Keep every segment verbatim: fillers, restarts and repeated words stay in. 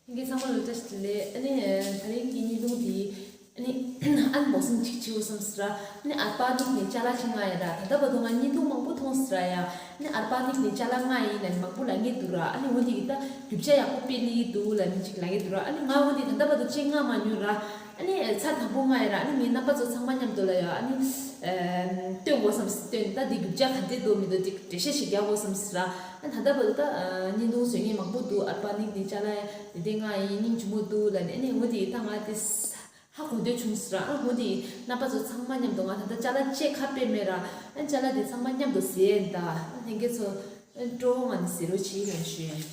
ལྷན་རྒྱས་ཚང་མ་ལ་བཀྲ་ཤིས་བདེ་ལེགས། ཨ་ནི་དེ་རིང་གི་བརྙན་ཐུང་འདི་ཨ་ནི་ཨན་བོག་སིང་ཅིག་བྱེད་དགོས་བསམ་སོང་ར། ཨ་ནི་ཨར་པ་ནིག་ནས་ཅ་ལག་ཅིག་མངགས་ཡིན་ར། ད་ལྟ་བར་དུ་ང་བརྙན་ཐུང་མང་པོ་མཐོང་སོང་ར་ཡ། ཨ་ནི་ཨར་པ་ནིག་ནས་ཅ་ལག་མངགས་ཡིན་ལབ་ནས་མང་པོ་ལབ་མཁན་འདུག་ར། ཨ་ནི་འོ་འདི་གི་ད་རྒྱུ་ཆ་ཡག་པོ་སྤེལ་གྱི་འདུག་ལབ་མཁན་ཅིག་ལབ་མཁན་འདུག་ར། ཨ་ནི་ང་འོ་འདི་ད་ལྟ་བར་དུ་ཅིག་མངགས་མ་མྱོང་ར། ཨ་ནི་ཚར་དང་པོ་མངགས་ཡིན་ར། ཨ་ནི་ངས་རྣམ་པ་ཚོ་ཚང་མ་མཉམ་དུ་ལ་ཡ་ཨ་ནི་སྟོན་དགོས་བསམ་སྟོན། ད་འདི་རྒྱུ་ཆ་ག་འདྲས་འདུག་མི་འདུག་ཅིག་འགྲེལ་བཤད་ཞིག་རྒྱག་དགོས་བསམ་སོང་ར། ཨ་ད་ལྟ་བར་དུ་ད་བརྙན་ཐུང་བཟོ་མཁན་མང་པོ་འདུག་ཨར་པ་ནིག་འདི་ཅ་ལག་འདི་འདི་མངགས་ཡིན་སྙིང་རྗེ་མོ་འདུག་ལབ་ནས། ཨ་ནི་འོ་འདི་ད་ང་དེ་ཧ་གོ་འདོད་བྱུང་སོང་ར། ཨ་འོ་འདི་རྣམ་པ་ཚོ་ཚང་མ་མཉམ་དུ་ང་ད་ལྟ་ཅ་ལག་ཅིག་ཁ་སྤེལ་མེད་ར། ཨ་ཅ་ལག་འདི་ཚང་མ་མཉམ་དུ་ཟས་ཡིན་ད། ཨ་ལྷན་རྒྱས་ཚོ་ཨ་སྤྲོ་བོ་ངང་ནས་ཟས་རོགས་བྱེད་ལབ་ཞུ་ཡིན།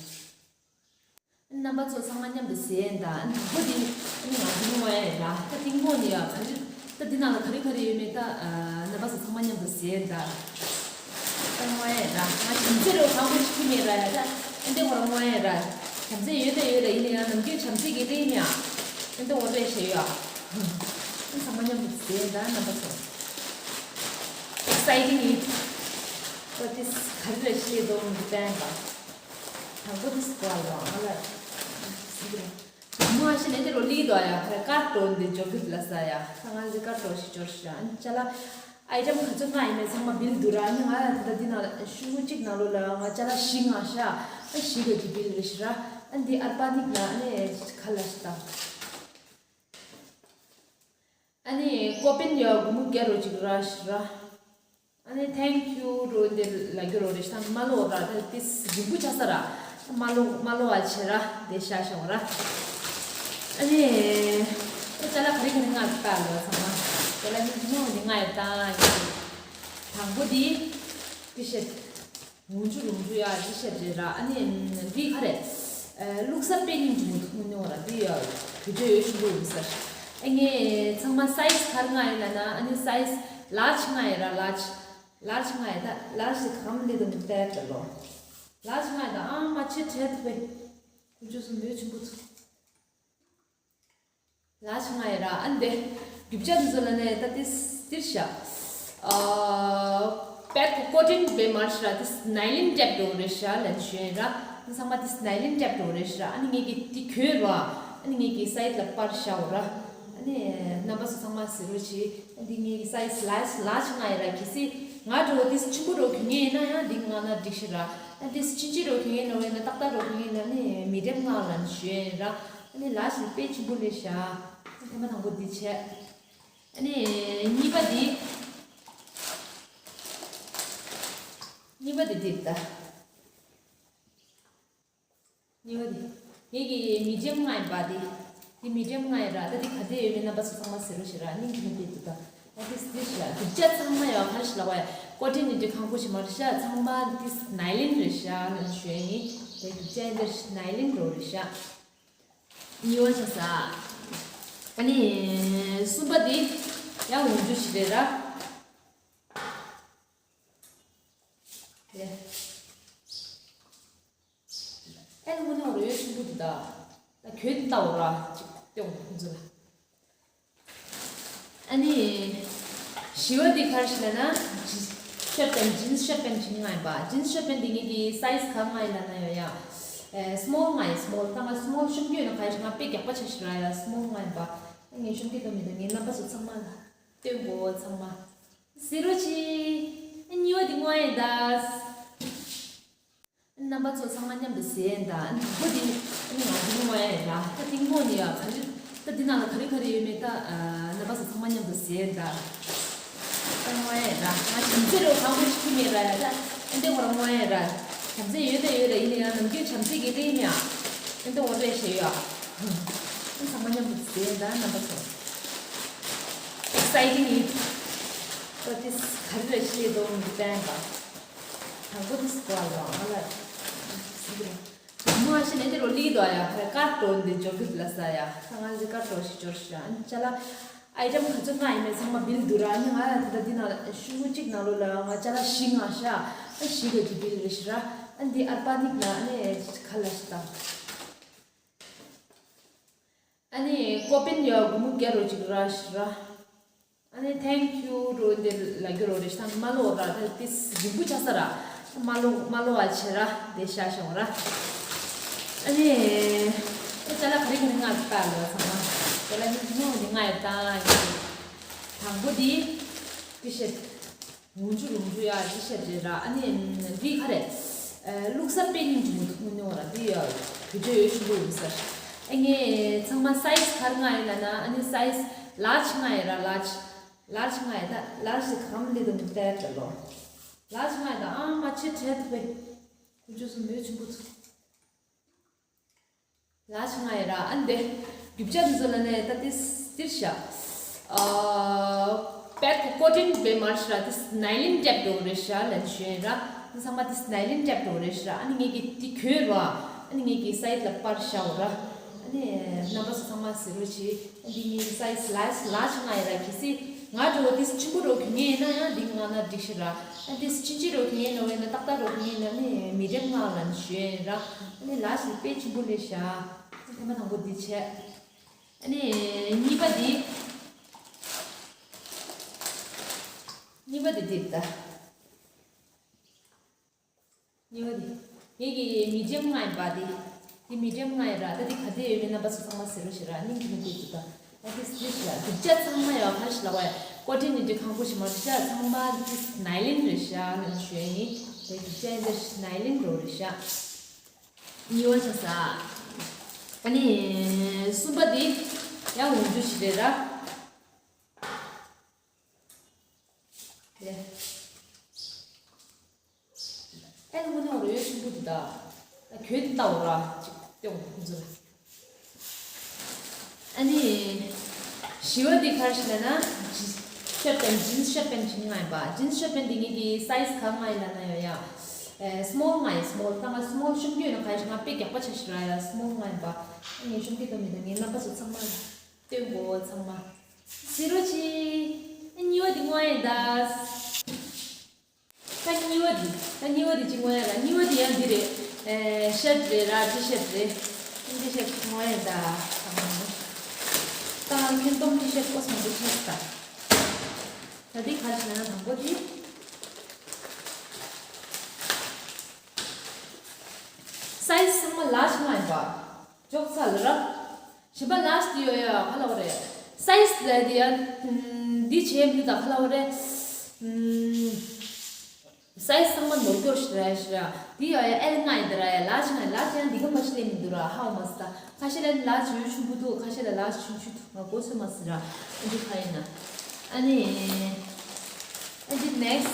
རྣམ་པ་ཚོ་ཚང་མ་མཉམ་དུ་ཟས་ཡིན་ད། ཨ་ནི་དང་པོ་འདི་ཨ་ནི་ང་འདི་མོ་ཡ་ཡིན་ར། ད་འདི་མོ་ནི་ཡ་ག་རེ། ད་འདི་ནང་ལ་ག་རེ་ག་རེ་ཡོད་མེད་ད། ཨ་རྣམ་པ་ཚོ་ཚང་མ་མཉམ་དུ་ཟས་ཡིན་ད། ད་མོ་ཡ་ཡིན་ར། ང་བྱམས་བརྩེ་རོ་གང་པོ་ཞིག་ཁྱི་མེད་ར་ཡ། ད་ཨ་འདི་མོ་ར་མོ་ཡ་ཡིན་ར། བྱམས་བརྩེ་ཡོད་ད་ཡོད་ར། ཡིན་ནའི་ཡང་ནམ་རྒྱུན་བྱམས་བརྩེ་གི་རེད་ཡིན་ཡ། ཨ་འདི་མོ་རེད་ཞེས་ཡ། ཨ་ཚང་མ་མཉམ་དུ་ཟས་ཡིན་ད་རྣམ་པ་ཚོ། Exciting ཡིན། ད་དེ་ག་རེ་རེད་ཤེས་དོ་མི་དཔེ་ད། དང་པོ་དེ་སུ་གོ་བ་ལ་ང་ལ་སུ་གོ་མོ་ཨ་ཤི་ནས་དེ་རོ་ལི་དོ་ཡ། ཁ་ཀར་ཏོ་འདི་ཇོ་གིབ་ལ་ས་ཡ། ཁ་ང་ཟི་ཀར་ཏོ་ཞིག་འབྱོར་ཤ། ཨ་ཅ་ལག་ཨའི་ཊེམ་ག་ཚོད་ང་ཡིན་ནས་ཚང་མ་བིལ་འདུག་ར། ཨ་ནི་ང་ད་ལྟ་འདི་ནང་ལ་ཤུ་གུ་གཅིག་ནང་ལོ་ལ་ང་ཅ་ལག་བཞི་ང་ཤ། ཨ་བཞི་ག་གི་བིལ་རེད་ཤི་ར། ཨ་འདི་ཨར་པ་ནིག་ན་ཨ་ནི་ཁ་ལ་ཤི་ད། ཨ་ནི་ཀོ་པན་ཡ་སྒོར་མོ་བརྒྱ་རོ་གཅིག་ར་ཤི་ར། ཨ་ནི་thank you རོ་འདི་ལ་རྒྱུ་རོ་རེ་ཤི་ད་མ་ལོ་ར། ད་ཏིས་རྒྱུན་པུ་ཆ་ས་ར། མ་ལོ་མ་ལོ་བ་ཆེ་ར་དེ་ཤ་ཤ་བ་ར། ཨ་ནི་ཨེ་ཅ་ལག་ག་རེ་ག་རེ་ང་ལྟ་ལོ་ཚང་མ་ཅ་ལག་ནི་མོ་འདི་ང་ཡ་ད་ཡ། དང་པོ་འདི་ཏི་ཤར་ཊི། ལོངས་སྤྱོད་ལོངས་སྤྱོད་ཡ་འདི་བཤད་རེད་ར། ཨ་ནི་འདི་ག་རེད། ཨ་བླུགས་ས་དཔེ་སྙིང་རྗེ་མོ་འདུག་མི་ཉོ་ར། འདི་ཡ་དུས་ཚོད་ཡོད་ཤིང་པོ་ཡིན་ས། ཨ་ངས་ཚང་མ་སའི་ཛི་ག་རེ་མངགས་ཡིན་ལབ་ན། ཨ་ནི་སའི་ཛི་ལཱར་ཇི་མངགས་ཡིན་ར། ལཱར་ཇི་ལཱར་ཇི་མངགས་ཡིན། ད་ལཱར་ཇི་དེ་གང་མི་ལེ་དུ་མི་བལྟ་ཡ་ལོ། ལཱར་ཇི་མངགས་ཡིན། ད་ཨ་མ་ཆེ་བྲལ་ཐུབ་པའི་ཁོ་ཚོ་སུ་མོས་ཆུང་པོ་ཚོ། ལཱར་ཇི་མངགས་ཡིན་ར། ཨ་འདི་རྒྱུ་ཆ་འདི་ཚོ་ལ་ནས་ད་ཏིས་ཏིར་ཤ། ཨ་པད་ཀོ་ཀོ་ཊིང་བེ་མར་ཤ་ར། ཏིས་ནའི་ལིན་ཊེབ་འགྲོ་རེད་ཤ་ལན་ཞུ་ཡིན་ར། ཨ་ཚང་མ་ཏིས་ནའི་ལིན་ཊེབ་འགྲོ་རེད་ཤ་ར། ཨ་ནི་ངས་ཀྱི་ཏི་གྱོད་ར། ཨ་ནི་ངས་ཀྱི་སའི་ཛི་ལ་པར་ཤ་འོ་ར། ཨ་ནི་རྣམ་པ་ཚོ་ཚང་མ་ཟེར་རོ་ཆི། ཨ་འདི་ངས་ཀྱི་སའི་ཛི་ལཱར་ཇི་ལཱར་ཇི་མངགས་ཡིན་ར། གལ་སྲིད་ང་འགྲོ་ཏིས་ཆུང་པོ་འགྲོ་གྱོད་ངེས་ཡིན་ན་ཡང་འདི་མངགས་ན་འགྲིག་ཤི་ར། ཨ་ཏིས་ཆུང་ཆུང་འགྲོ་གྱོད་ངེས་ན་བས་ན་ཏག་ཏག་འགྲོ་གྱོད་ངེས་ན་ནི་མི་ཌི་ཡམ་མངགས་ལན་ཞུ་ཡིན་ར། ཨ་ནི་ལཱར་ཇི་དཔེ་ཆེན་པོ་ལས་བཞག་ཨ་ཐེངས་མ་དང་པོ་འདི་བྱས། ཨ་ནི་གཉིས་པ་འདི། གཉིས་པ་འདི་འདི་ད། གཉིས་པ་འདི། ངེད་ཀྱི་མི་ཌི་ཡམ་མངགས་ཡིན་པ་འདི། འདི་མི་ཌི་ཡམ་མངགས་ཡིན་ར། ད་འདི་ག་འདྲ་ཡོད་མེད་རྣམ་པ་ཚོ་ཚང་མ་ཟེར་རོ་ཞེས་ར། སྙིང་རྗེ་མོ་དཔེ་འདུག་ད། ཨ་ཏིས་འདི་ཞེས་ར། རྒྱུ་ཆ་ཚང་མ་ཡོད་ག་རེ་ཞིག་ལབ་པ་ཡ། ཀོ་ཊིན་ནི་འདི་ཁང་པོ་ཞིག་མ་རེད་ཤ། ཚང་མ་འདི་ནའི་ལིན་རེད་ཤ་ལབ་ཞུ་ཡ་ཡིན། དེ་རྒྱུ་ཆ་འདི་ནའི་ལིན་རོ་རེད་ཤ། གཉིས་པ་ཆགས་ས། ཨ་ནི་གསུམ་པ་འདི་ཡང་འོག་འཇུག་ཞིག་རེད་ར། རེད། ཨེ་ལ་དངོས་གནས་རོལ་ཆེན་པོ་འདུག་ད། ད་གྱོད་ལྟ་བུ་ར་ཅིག་སྟོན་ཁོང་ཚོ་ལ། ཨ་ནི་བཞི་བ་འདི་ག་རེ་ཞིག་ལབ་ན། ཇི་ཤོར་ཊི་པན་ཇིན་སི་ཤོར་ཊི་པན་ཇིན་མངགས་ཡིན་པ། ཇིན་སི་ཤོར་ཊི་པན་འདི་ངེད་ཀྱི་སའི་ཛི་ག་མངགས་ཡིན་ལབ་ན་ཡོད་ཡ། ཨེ་སི་མོལ་མངགས་ཡིན། སི་མོལ། ད་ང་སི་མོལ་ཤོམ་གྱི་ཡོད་ན་ག་རེ་ཞིག་ང་དཔེ་རྒྱག་པ་ཆ་ཞིག་ར་ཡ། སི་མོལ་མངགས་ཡིན་པ། ངས་ཤོམ་གྱི་དོ་མི་དོ་ངས་རྣམ་པ་ཚོ་ཚང་མ་ལ་སྟོན་དགོས་ཚང་མ། ཟེར་རོ་ཆི། ཨ་གཉིས་པ་འདི་མངགས་ཡིན་ད། རྣམ་པ་ཚོ་ཚང་མ་མཉམ་དུ་ཟས་ཡིན་ད། དང་པོ་འདི་ཨ་ནི་ང་འདི་མོ་ཡ་ཡིན་ར། ད་འདི་མོ་ནི་ཡ་ག་རེ། ད་འདི་ནང་ལ་ག་རེ་ག་རེ་ཡོད་མེད་ད། རྣམ་པ་ཚོ་ཚང་མ་མཉམ་དུ་ཟས་ཡིན་ད། ད་མོ་ཡ་ཡིན་ར། ང་བྱམས་བརྩེ་རོ་གང་པོ་ཞིག་ཁྱི་མེད་ར་ཡ། ད་ཨ་འདི་མོ་ར་མོ་ཡ་ཡིན་ར། བྱམས་བརྩེ་ཡོད་ད་ཡོད་ར། ཡིན་ན་ཡང་ནམ་རྒྱུན་བྱམས་བརྩེ་གི་རེད་མེད་ཡ། ཨ་འདི་མོ་རེད་ཞེས་ཡ། ཨ་ཚང་མ་མཉམ་དུ་ཟས་ཡིན་ད་རྣམ་པ་ཚོ། Exciting ཡིན། ད་དེ་ག་རེ་རེད་ཤེས་དོ་མི་དཔེ་ད། དང་པོ་དེ་སུ་གོ་བ་ལ་ང་ལ་སུ་གོ་མོ་ཨ་ཤི་ནས་དེ་རོ་ལི་དོ་ཡ། ཁ་ཀར་ཏོ་འདི་འབྱོར་གི་ལ་ས་ཡ། ད་ང་ཟི་ཀར་ཏོ་ཞིག་འབྱོར་ཤ། ཨ་ཅ་ལག་ཨའི་ཊེམ་ག་ཚོད་མངགས་ཡིན་མེད་ཚང་མ་བིལ་འདུག་ར། ཨ་ནི་ང་ད་ལྟ་འདི་ནང་ལ་ཤུ་གུ་གཅིག་ནང་ལོ་ལ་ང་ཅ་ལག་བཞི་མངགས་ཤ། ཨ་བཞི་ག་གི་བིལ་རེད་ཤི་ར། ཨ་འདི་ཨར་པ་ནིག་ན་ཨ་ནི་ཁ་ལ་ཤི་ད། ཨ་ནི་ཀོ་པན་ཡ་སྒོར་མོ་བརྒྱ་རོ་གཅིག་ར་ཤི་ར། ཨ་ནི་thank you རོ་འདི་ལ་རྒྱུ་རོ་རེ་ཤི་ད་མ་ལོ་ར། ད་ཏིས་རྒྱུན་པུ་ཆ་ས་ར། མ་ལོ་མ་ལོ་བ་ཆེ་ར་དེ་ཤ་ཤ་བ་ར། ཨ་ནི་ཨེ་ཅ་ལག་ ལོ་ཚང་མ། དེ་ལ་ནི་ཐུན་མོང་གི་ང་ཡི་ཏང་ཡི། དང་པོ་འདི་ཏི་ཤར་ཊི། འོག་འཇུག་རོགས་འཇུག་ཡ་ཏི་ཤར་ཊི་རེད་ར། ཨ་ནི་འདི་ག་རེད། ཨ་བླུགས་ས་དཔེ་སྙིང་རྗེ་མོ་འདུག་མི་ཉོ་ར། འདི་ཡ་བི་ཌིའོ་ཡོད་ཆུང་པོ་ཡིན་ས། ཨ་ངས་ཚང་མ་སའི་ཛི་ག་རེ་མངགས་ཡིན་ལབ་ན། ཨ་ནི་སའི་ཛི་ལར་ཇི་མངགས་ཡིན་ར། ལར་ཇི། ལར་ཇི་མངགས་ཡིན་ད། ལར་ཇི་གམ་ལི་དུ་མི་ཏེ་ཏེ་ལོ། ལར་ཇི་མངགས་ཡིན་ད། ཨ་མ་ཆེ་ཁྲེ་ཐུ་བེ། ཁུ་ཆུ་སུ་མོ་ཆུང་པོ་ཚུ། ལར་ཇི་མངགས་ཡིན་ར། ཨ་འདི་རྒྱུ་ཆ་འདི་ཚོ་ལ་ནས་ད་ཏིས་ཏིར་ཤ། ཨ་པད་ཀོ་ཀོ་ཊིང་བེ་མར་ཤ་ར། ཏིས་ནའི་ལིན་ཊེབ་འགྲོ་རེད་ཤ་ལན་ཤོད་ཡིན་ར། ཚང་མ་ཏིས་ནའི་ལིན་ཊེབ་འགྲོ་རེད་ཤ་ར། ཨ་ནི་ངེད་ཀྱི་ཏི་གྱོན་ར། ཨ་ནི་ངེད་ཀྱི་སའི་ཛི་ལ་པར་ཤ་འོ་ར། ཨ་ནི་རྣམ་པ་ཚོ་ཚང་མ་ཟེར་རོ་ཆི། ཨ་འདི་ངེད་ཀྱི་སའི་ཛི་ལར་ཇི་ལར་ཇི་མངགས་ཡིན་ར། གལ་སྲིད་ང་འགྲོ་བ་ཏིས་ཆུང་པོ་འགྲོ་གྱོན་ངེས་ཡིན་ན་ཡང་འདི་མངགས་ན་འགྲིག་ཤི་ར། ཨ་ཏིས་ཆུང་ཆུང་འགྲོ་གྱོན་ངེས་ཡིན་ན་བས་ན་ཏག་ཏག་འགྲོ་གྱོན་ངེས་ཡིན་ན་ནི་མི་ཌི་ཡམ་མངགས་ལན་ཤོད་ཡིན་ར། ཨ་ནི་ལར་ཇི་དཔེ་ཆུང་པོ་ལས་ཤ། ཐེངས་མ་དང་པོ་འདི་བྱས། ཨ་ནི་གཉིས་པ་འདི། གཉིས་པ་འདི་འདི་ད། གཉིས་པ་འདི། ངེད་ཀྱི་མི་ཌི་ཡམ་མངགས་ཡིན་པ་འདི། འདི་མི་ཌི་ཡམ་མངགས་ཡིན་ར། ད་འདི་ག་འདྲ་ཡོད་མེད་རྣམ་པ་ཚོ་ཚང་མ་ཟེར་རོ་ཞེས་ར། སྙིང་གི་མི་དགོས་འདུག་ད། ད་འདི་སི་ལིབ་ལ་རྒྱུ་ཆ་ཚང་མ་ཡོད་ག་རེ་ཞིག་ལབ་པ་ཡ། ཀོ་ཊིན་ནི་འདི་ཁང་པོ་ཞིག་མ་རེད་ཤག་ཚང་མ་འདི་ནའི་ལིན་རེད་ཤག་ལབ་ཞུ་ཡ་ཡིན། དེ་རྒྱུ་ཆ་ཡིན་ད་ནའི་ལིན་རོ་རེད་ཤག་གཉིས་པ་ཆགས་ས། ཨ་ནི་གསུམ་པ་འདི་ཡང་འོག་འཇུག་ཞིག་རེད་ར། དེ། ཨེ་ལ་མུ་ནོ་རེ་ཆུང་པོ་འདུག་ད། ད་གྱོད་འདི་ལྟ་བུ་ར་ཅིག་སྟེ་འོ་ཁོ་ཚོ་ལ། ཨ་ནི་བཞི་པ་འདི་ག་རེ་ཞིག་ལབ་ན་ཇི་ཤར་པན། ཇིན་ཤར་པན་ཇིན་མངགས་ཡིན་པ། ཇིན་ཤར་པན་འདི་ངེད་ཀྱི་སའི་ཛི་ག་མངགས་ཡིན་ལབ་ན་ཡོད་ཡ། ཨེ་སི་མོལ་མངགས་ཡིན། སི་མོལ། ད་ང་སི་མོལ་ཤོམ་གྱི་ཡོད་ན་ག་རེ་ཞིག་ང་དཔེ་རྒྱག་པ་ཆ་ཞིག་ར་ཡ། སི་མོལ་མངགས་ཡིན་པ། ཨ་ངས་ཤོམ་གྱི་ཏོ་མི་ཏོ་ངའི་རྣམ་པ་ཚོ་ཚང་མ་སྟོན་གོ་ཚང་མ། ཟེར་རོ་ཆི། ཨ་གཉིས་པ་འདི་མངགས་ཡིན་ད། ད་གཉིས་པ་འདི། ད་གཉིས་པ་འདི་ཅི་མངགས་ཡ་ར། གཉིས་པ་འདི་ཡང་འདི་རེད། ཨེ་ཤར་ཊི་རེད་ར། ཊི་ཤར་ཊི་རེད། ཊི་ཤར་ཊི་མངགས་ཡ་ད། ད་ང་ཁྱོན་བསྡོམས་ཊི་ཤར་ཊི་ཀོ་སི་མང་པོ་ཆགས་ད། ད་འདི་ག་རེ་ཞིག་ན་དང་པོ་འདི། སའི་ཛི་ཚང་མ་ལར་ཇི་མངགས་ཡིན་པ། ཅོག་ཙེ་ལ་ར། གཞན་པ་ལར་ཇི་དེ་ཡོད་ཡ་ག་ལ་བ་རེད། སའི་ཛི་ལ་དེ་ཡ། འདི་བྱས་མི་ད་ག་ལ་བ་རེད། སའི་ཛི་ཚང་མ་ནོར་སྐྱོར་ཞིག་ར་ཞིག་ར། དེ་ཡ་ཡ་ཨེལ་མངགས་ཡིན་ད་ར་ཡ། ལར་ཇི་མངགས་ཡིན། ལར་ཇི་ཡང་འདི་ག་མ་ཤི་ལེ་མི་འདུག་ར། ཧ་འོ་མ་སི་ད། ཁ་ཤས་ལ་ལར་ཇི་ཡོད་ཆུང་པོ་འདུག་ཁ་ཤས་ལ་ལར་ཇི་ཆུང་ཆུང་འདུག་ང་གོ་སོ་མ་སི་ར། ཨ་འདི་ག་ཡིན་ན། ཨ་ནི། ཨ་འདི་ནེག་སི་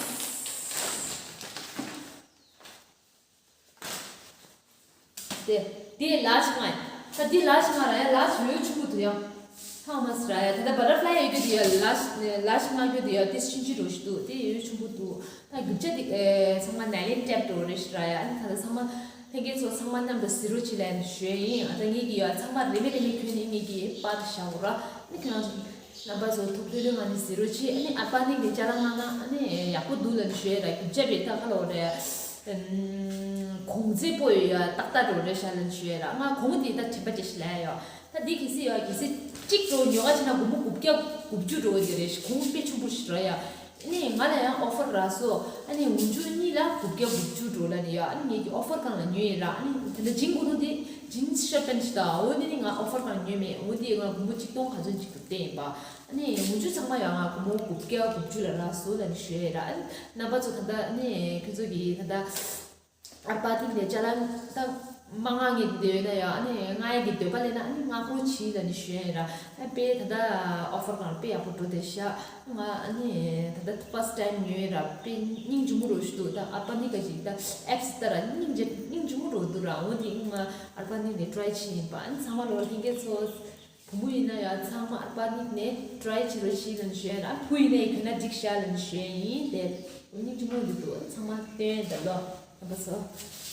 ཊི། དེ། དེ་ལར་ཇི་མངགས་ཡིན། ད་དེ་ལར་ཇི་མངགས་ར་ཡ། ལར་ཇི་ཡོད་ཆུང་པོ་འདུག་ཡ། ཧ་མ་སི་ར་ཡ། ད་ལྟ་བ་ཊར་ཕ་ལའི་ཡོད་རྒྱུ་དེ་ཡ་ལར་ཇི། ལར་ཇི་མངགས་རྒྱུ་དེ་ཡ་དེ་ཆུང་ཆུང་འགྲོ་ཞིག་འདུག་དེ་ཡོད་ཆུང་པོ་འདུག་ད་རྒྱུ་ཆ་དེ་ཚང་མ་ནའི་ལིན་ཊེབ་འགྲོ་རེད་ཞིག་ར་ཡ། ཨ་ནི་ད་ལྟ་ཚང་མ་ལྷན་རྒྱས་ཚོ་ཚང་མ་མཉམ་དུ་ཟི་རོ་ཆི་ལན་ཞུ་ཡ་ཡིན། ཨ་ད་ངེད་ཀྱི་ཡ་ཚང་མ་རེ་མེ་རེ་མེ་གྱོན་ནས་ངེད་ཀྱི་པར་བཞག་འོ་ར། ཨ་ནི་ཁྱོད་རང་ཚོ། རྣམ་པ་ཚོ་ཐུགས་ལྷོད་ལྷོད་ངང་ནས་ཟེར་རོ་ཆི། ཨ་ནི་ཨར་པ་ནིག་གི་ཅ་ལག་མངགས་ན་ཨ་ནི་ཡག་པོ་འདུག་ལབ་ནས་ཞུ་ཡ་ར། རྒྱུ་ཆ་རེད་ད་ག་ལ་བ་རེད། ཨམ། གོང་ཚད་པོ་ཡོད་ཡ་ཏག་ཏག་འགྲོ་རེད་ཤག་ལབ་ནས་ཞུ་ཡ་ར། ང་གོང་དེ་ད་དྲན་པ་བརྗེད་ཤག་ལབ་ཡ་ཡོད། ད་འདི་གལ་སྲིད་ཡ་གལ་སྲིད་གཅིག་འགྲོ་ཉོ་ག་ཕྱིན་ན་སྒོར་མོ་དགུ་བརྒྱ་དགུ་བཅུ་འགྲོ་གི་རེད་ཤག་གོང་དཔེ་ཆུང་པོ་ཞིག་ར་ཡ། ཨ་ནི་ང་ལ་ཡང་ཨོ་ཕར་རག་སོང་། ཨ་ནི་འོག་འཇུག་གཉིས་ལ་དགུ་བརྒྱ་དགུ་བཅུ་འགྲོ་ལབ་ནས་ཡ། ཨ་ནི་ངེད་ཀྱི་ཨོ་ཕར་སྒང་ལ་ཉོས་ཡིན་ར། ཨ་ནི་དེ་འདྲ་ཇིན་གོ་ནོ་དེ་ཇིན་ཤར་པན་ཞིག་དང་འོ་དེ་ནི་ང་ཨོ་ཕར་སྒང་ལ་ཉོས་མེད། འོ་དེ་ང་སྒོར་མོ་གཅིག་སྟོང་ག་ཚོད་ཅིག་ཏུ་བལྟས་ཡིན་པ། ཨ་ནི་འོག་འཇུག་ཚང་མ་ཡང་ང་སྒོར་མོ་དགུ་བརྒྱ་དགུ་བཅུ་ལ་རག་སོང་ལབ་ནས་ཞུ་ཡ་ར། ཨ་ནི་རྣམ་པ་ཚོ་ད་ལྟ་ཨ་ནི་ཁྱོད་ཚོ་གི་ད་ལྟ་ཨར་པ་ཏིག་ནས་ཅ་ལག་ད་མ་མངགས་མཁན་དེ་ཡོད་ན་ཡང་ཨ་ནི་མངགས་ཡ་གི་འདོད་པ་སླེབས་ན་ཨ་ནི་མངགས་རོགས་གྱིས་ལབ་ནས་ཞུ་ཡ་ཡིན་ར། ཨ་དཔེ་ད་ལྟ་ཨོ་ཕར་སྒང་དཔེ་ཡག་པོ་འགྲོ་བསྡད་ཤག་ང་ཨ་ནི་ད་ལྟ་ཕར་སི་ཊི་ཊའིམ་ཉོས་ཡིན་ར། དཔེ་སྙིང་རྗེ་མོ་རོ་ཞིག་འདུག་ད་ཨར་པ་ཏིག་ག་ཞིག་ད་ཨེབ་སི་ལྟ་ར་སྙིང་རྗེ་སྙིང་རྗེ་མོ་རོ་འདུག་ར། འོ་དེ་ང་ཨར་པ་ཏིག་ནས་ཊི་རའི་བྱས་ཡིན་པ། ཨ་ནི་ཚང་མ་ལོ་ལྷན་རྒྱས་ཚོ། བུ་མོ་ཡིན་ན་ཡང་ཚང་མ་ཨར་པ་ཏིག་ནས་ཊི་རའི་བྱེད་རོགས་གྱིས་ལབ་ནས་ཞུ་ཡ་ར། བུ་ཡིན་ན་ཡང་གྱོན་ན་འགྲིག་ཤག་ལབ་ནས་ཞུ་ཡ་ཡིན། དེ་སྙིང་རྗེ་མོ་འདུག་ཚང་མ་སྟོན་ཡ་ད་ལོ་རྣམ་པ་ཚོ།